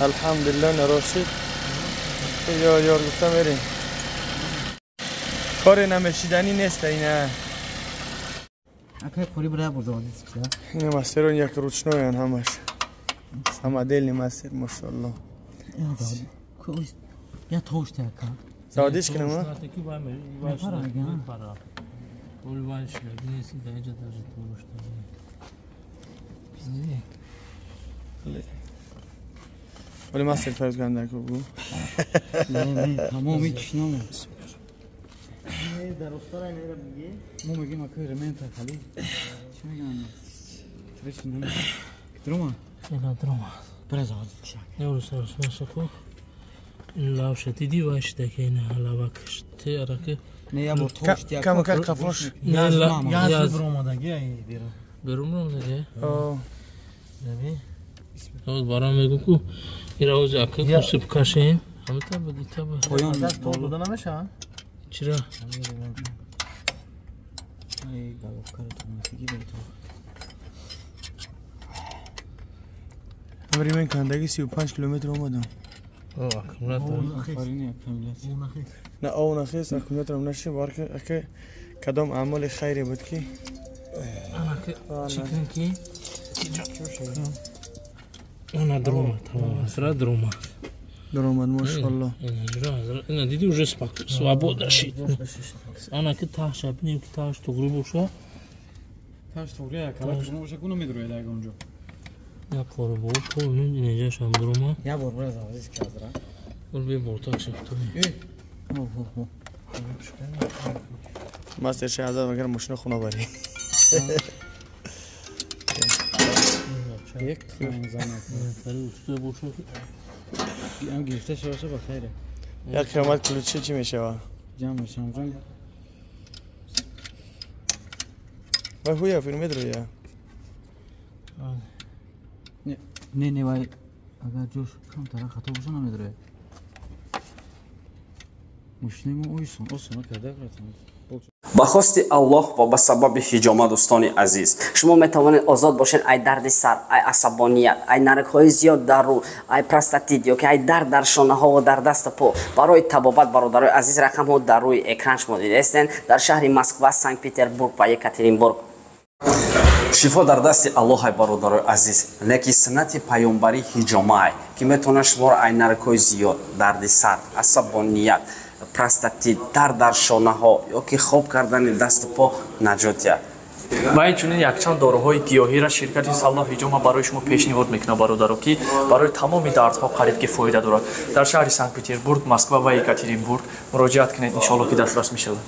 Алҳамдулиллаҳ нарошид. Ёр ёр гуфта мерем. Кори намешиданӣ нест ина. Акай пури бира бурзаводис кида. Ина мастерон як ручноян ҳамаш. Самодельный мастер, машаллоҳ. Я тошта ака. Заводиш кинам, а? ولی мастер фарз кунам ку бу. Не, не, тамоми чишнам. Дар устара инро бигӣ. Мо мегим акай ремента хали. Чӣ меган? Треш наме. Дрома? Ина дрома. Бира заводиш киша. Не урус урус машаку. Лавша диди вашта ки ина лавак те араке. Не я бо тошт я. Кам кар қафош. Не яз бромадаги ай берун. Берун бромадаги? О. Наби. Оз барам мегум ку ира оз ака кусиб кашем. Ҳамта ба дита ба. Поён даст то дода намеша? Чира? Ай головка ро томатиги бето. Времен кандаги 35 километр омадам. О, аккумулятор. Офарин аккумулятор. На о нахес аккумуляторам наши барки ака кадом аъмоли хайре буд ки Ана ки чӣ кунем ки? Ана дрома, тамом, ҳазрат дрома. Даромад, машаллоҳ. Ина диди уже свободно шид. Ана ки таҳша бинем ки таҳш туғри боша. Таҳш туғри ака, туғри боша куно медрояд ага онҷо. Я пора бо по инҷашам дрома. Я бор бира заводиш ки ҳазрат. Ол бе бортак шид ту. Мастер шаҳзод магар мошина хона барӣ. Як занак. Фари уста боша. Ам гирифта шаваша ба хайре. Як қиёмат ключи чӣ мешава? Ҷамъ мешавам ҷон. Вай ҳуя фир медроя. Не, не, вай агар ҷош камтара хато боша намедрояд. Мошинаи мо осон, осон карда братан. Ба хости Аллоҳ ва ба сабаби ҳиҷома, дӯстони азиз, шумо метавонед озод бошед ай дарди сар, ай асабоният, ай наракҳои зиёд дар рӯ, ай простатит ё ки ай дард дар шонаҳо ва дар дасту по. Барои табобат, бародарои азиз, рақамҳо дар рӯи экран шумо дидаестен, дар шаҳри Москва, Санкт Петербург ва Екатеринбург. Шифо дар дасти Аллоҳ, ай бародарои азиз, лекин суннати паёмбарӣ ҳиҷомаай, ки метавонад шуморо ай наракҳои зиёд, дарди сар, асабоният, простатит, дард дар шонаҳо ё ки хоб кардани дасту по наҷот диҳад. Ва инчунин якчанд доруҳои гиёҳиро ширкати Саллоҳ ҳиҷома барои шумо пешниҳод мекунад, бародаро, ки барои тамоми дардҳо қариб ки фоида дорад. Дар шаҳри Санкт Петербург, Москва ва Екатеринбург муроҷиат кунед, иншоалло ки дастрас мешавад.